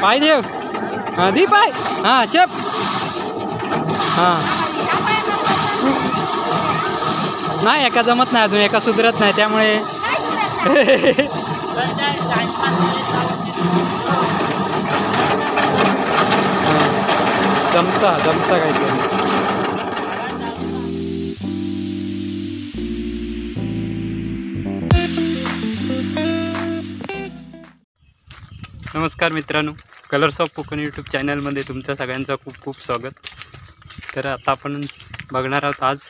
पाय देव, हां दी पाय, हां चेप, हां नाही एका जमत नाही अजून, एका सुधरत नाही त्यामुळे. जमता जमता काहीतरी. नमस्कार मित्रांनो, कलर्स ऑफ कोकण यूट्यूब चॅनलमध्ये तुमचं सगळ्यांचं खूप खूप स्वागत. तर आता आपण बघणार आहोत आज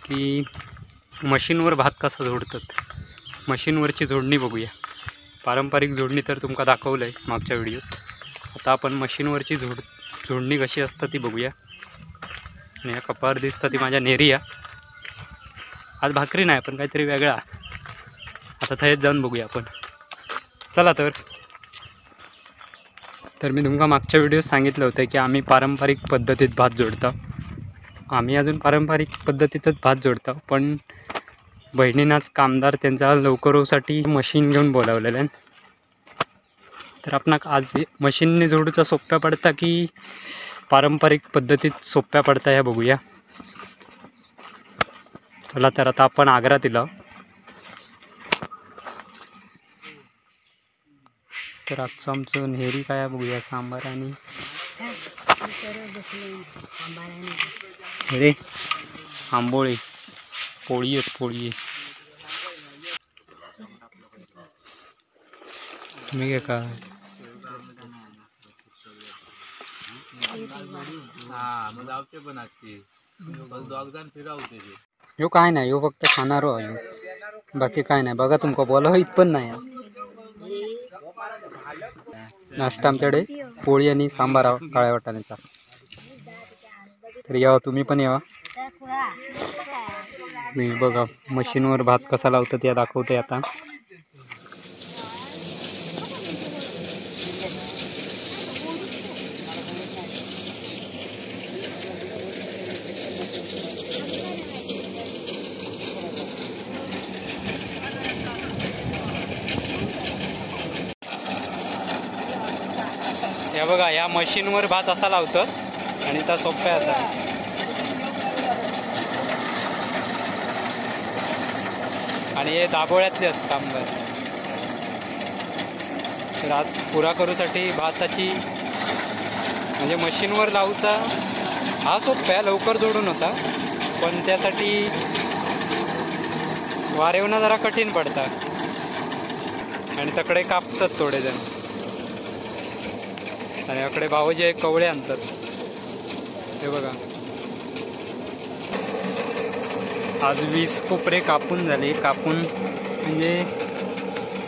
की मशीनवर भात कसा जोडतात. मशीनवरची जोडणी बघूया. पारंपरिक जोडणी तर तुमका दाखवलं आहे मागच्या व्हिडिओत. आता आपण मशीनवरची जोडणी कशी असतं ती बघूया. आणि या कपावर दिसतं ती माझ्या नेरिया. आज भाकरी नाही पण काहीतरी वेगळा. आता थंयच जाऊन बघूया आपण. चला तर. तर मी तुमका मागच्या व्हिडिओत सांगितलं होतं की आम्ही पारंपरिक पद्धतीत भात जोडतो. आम्ही अजून पारंपरिक पद्धतीतच भात जोडतो, पण बहिणींनाच कामदार त्यांचा लवकर होसाठी मशीन घेऊन बोलावलेलं आहे. तर आपणाक आज मशीनने जोडूचा सोप्या पडता की पारंपरिक पद्धतीत सोप्या पडता ह्या बघूया. चला तर आता आपण आग्रा दिला. तर आजचं आमचं नेहरी काय बघूया, सांबार आणि अरे आंबोळी, पोळी आहेत, पोळी. तुम्ही काय का यो काय नाही, यो फक्त खाणारो आहे, बाकी काय नाही. बघा तुमका बोलावं पण नाही. नाश्ता आमच्याकडे पोळी आणि सांबार काळ्या वाटाण्याचा. तर यावा तुम्ही पण यावा. मी बघा मशीनवर भात कसा लावतात या दाखवते आता. या बघा या मशीनवर भात असा लावतात आणि त्या सोप्या आता. आणि हे दाबोळ्यातले आहेत कामगार. तर आज पुरा करूसाठी भाताची म्हणजे मशीनवर लावूचा हा सोप्या लवकर जोडून होता, पण त्यासाठी वारेवणं जरा कठीण पडतात आणि तकडे कापतात थोडे जण. आणि याकडे भाऊजी एक कवळे आणतात, ते बघा. आज 20 कोपरे कापून झाले. कापून म्हणजे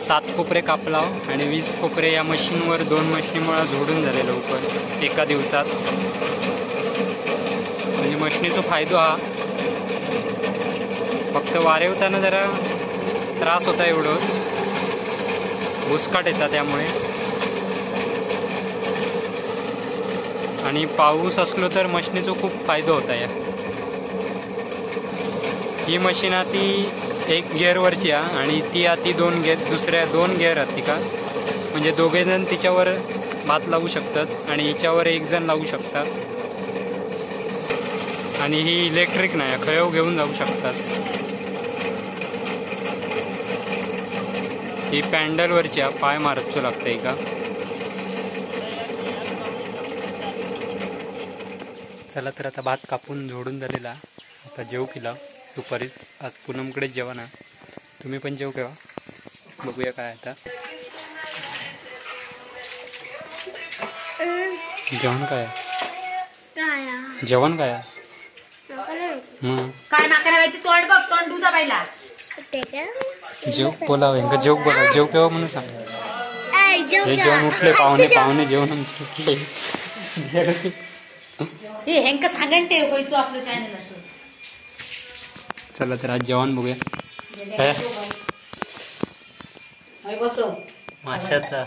7 कोपरे कापला आणि 20 कोपरे या मशीनवर 2 मशीनमुळे झोडून झाले लवकर एका दिवसात. म्हणजे मशीनीचा फायदा हा, फक्त वारेवताना जरा त्रास होता एवढंच, भुसकाट येतात त्यामुळे. आणि पाऊस असलो तर मशीनीचा खूप फायदा होता. या ही मशीन ती एक गिअरवरची आहे आणि ती आती 2 गिअर, दुसऱ्या 2 गिअर आहेत का, म्हणजे दोघे जण तिच्यावर भात लावू शकतात आणि हिच्यावर एक जण लावू शकतात. आणि ही इलेक्ट्रिक नाही, खयव घेऊन जाऊ शकतास. ही पॅन्डलवरची आहे, पाय मारत लागतंय का. चला तर आता भात कापून झोडून झालेला. आता जेव केला दुपारी. आज पूनमकडे जेवण आहे, तुम्ही पण जेव केव्हा बघूया काय आता. जेवण काय? जेवण काय? काय माकडा तोंड बघ, तोंड दुधा बाईला. जेव बोलाव यांका, जेव बोलाव, जेव केव्हा म्हणून सांग. हे जेवण उठले पाहुणे, पाहुणे जेवण उठले. हे हेंका सांगण ते होईचो आपलं चॅनल. चला तर आज जेवण बघूया. माशाचा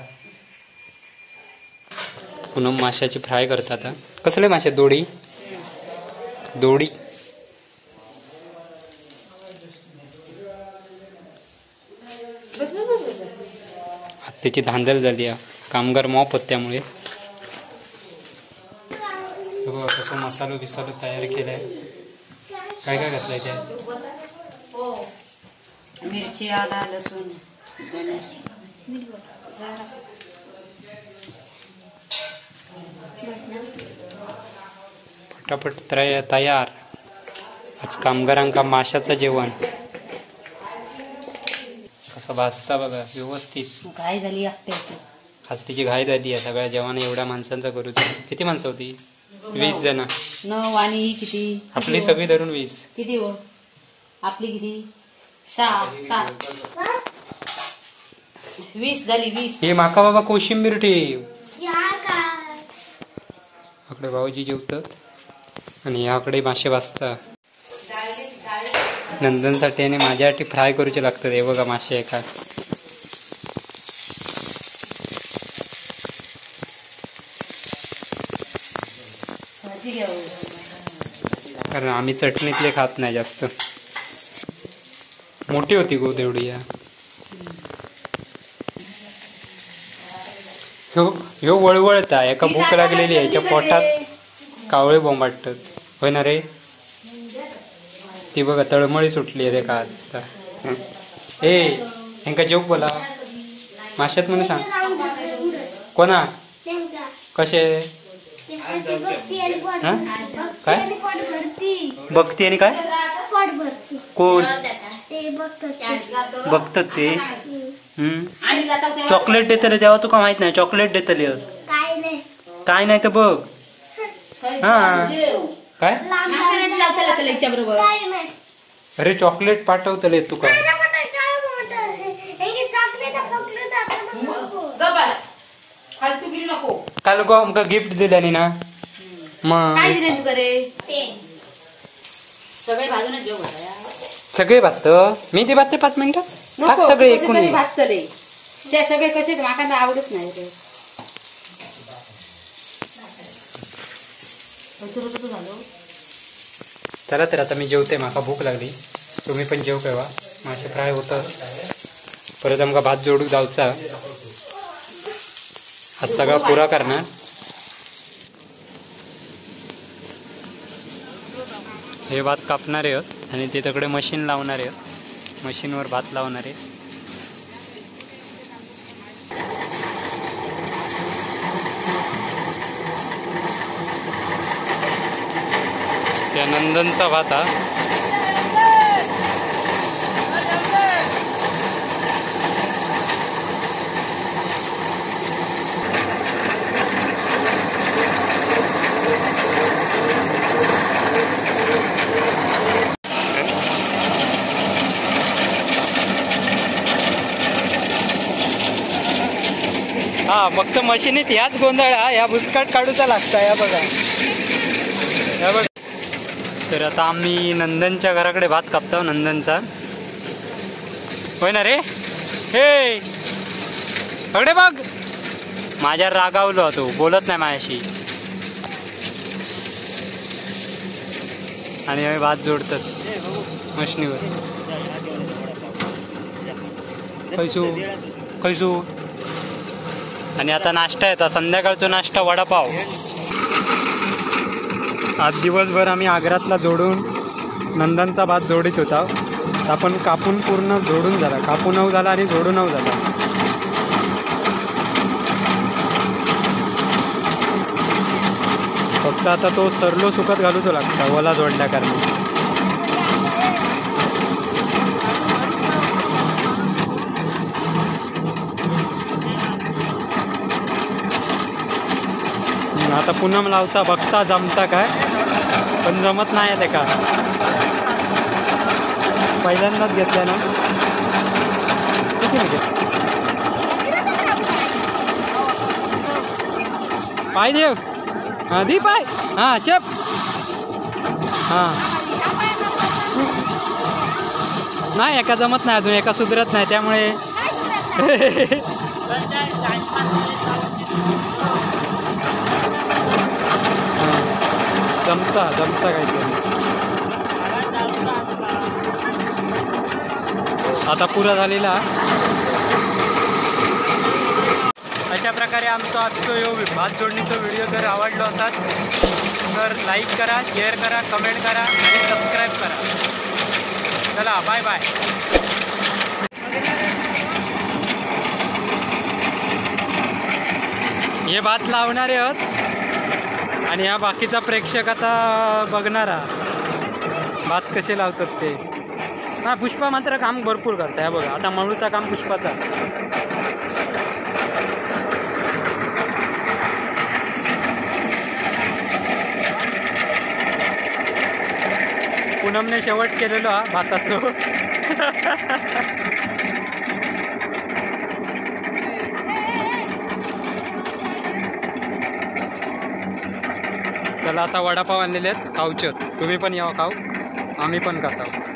पूनम माशाची फ्राय करतात. कसले मासे? दोडी दोडी. त्याची धांदल झाली आहे, कामगार मॉप होत त्यामुळे। असो मसालो बिसालो तयार केलाय. काय काय घातलंय त्यात? मिरची, आला, लसूण, फटाफट तयार. आज कामगारांका माशाचं जेवण. कसं भाजता बघा व्यवस्थित. घाई झाली त्याची आज, तिची घाई झाली आहे सगळ्या जेवण एवढ्या माणसांचा करूचा. किती माणसं होती? 20 जण. 9 आणि किती आपली सगळी धरून 20. किती हो आपली? किती? 6 7 20 झाली. 20. हे माका बाबा कोशिंबीर ठेव. आकडे भाऊजी जेवतात आणि याकडे मासे भाजता. नंदनसाठी आणि माझ्यासाठी फ्राय करूचे लागतात. हे बघा मासे एका. कारण आम्ही चटणीतले खात नाही जास्त. मोठी होती गो तेवढी. या ह्यो वळवळता एका भूक लागलेली आहे, याच्या पोटात कावळे बोंबाटतात. होय ना रे? ती बघा तळमळी सुटली रे का आता. ए हेंका जोक बोला माशात म्हणून सांग. कोणा कसे काय बघती आणि काय कोण बघतात ते? चॉकलेट देतले तेव्हा तुका माहित नाही. चॉकलेट देतले काय नाही तर बघ. हा काय अरे चॉकलेट पाठवतले तुका. काल गो आमका गिफ्ट दिल्यानी ना. मग सगळे भाजत. मी ते भाजते 5 मिनिटं सगळे एकूण भाजतले. ते सगळे कसे माका आवडत नाही. चला तर आता मी जेवते, माका भूक लागली. तुम्ही पण जेव केव्हा. मासे फ्राय होतं परत आमका भात जोडूक जावचा. आज सगळा पुरा करणार. हे भात कापणार आहोत आणि ते तिकडे मशीन लावणार आहोत. मशीनवर भात लावणार आहे. त्या नंदनचा भात हा. हा फक्त मशीनीत ह्याच गोंधळ हा, ह्या भुसकाट काढूचा लागता. या बघा या बघा. तर आता आम्ही नंदनच्या घराकडे भात कापतो. नंदनचा होय ना रे? हे अगडे बघ माझ्या रागावलो तो, बोलत नाही माझ्याशी. आणि आम्ही भात जोडतात मशीनीवर. कैसू कैसू. आणि आता नाश्ता येतात संध्याकाळचा नाश्ता वडापाव. आज दिवसभर आम्ही आग्रातला जोडून नंदनचा भात जोडीत होता. आपण कापून पूर्ण जोडून झाला, कापून झाला आणि जोडून झाला. फक्त आता तो सरलो सुकत घालूचो लागता वला जोडल्या कारण. आता पूनम लावता बघता जमता काय, पण जमत नाही आहे का, पहिल्यांदाच घेतलं ना. पाय देव हा दी पाय हा चप हा नाही एका जमत नाही अजून, एका सुधरत नाही त्यामुळे. जमता जमता काहीतरी. आता पुरा झालेला. अशा प्रकारे आमचा आजचो ह्यो भात जोडणीचो व्हिडिओ जर आवडलो असाल तर लाईक करा, शेअर करा, कमेंट करा आणि सबस्क्राईब करा. चला बाय बाय. हे भात लावणारे आहोत आणि हा बाकीचा प्रेक्षक आता बघणारा भात कसे लावतात ते. हां, पुष्पा मात्र काम भरपूर करताय बघा. आता मळूचा काम पुष्पाचा. पूनमने शेवट केलेलो हा भाताचं. चला आता वडापाव आणलेले आहेत, खाऊचे. तुम्ही पण या खाऊ, आम्ही पण खातो.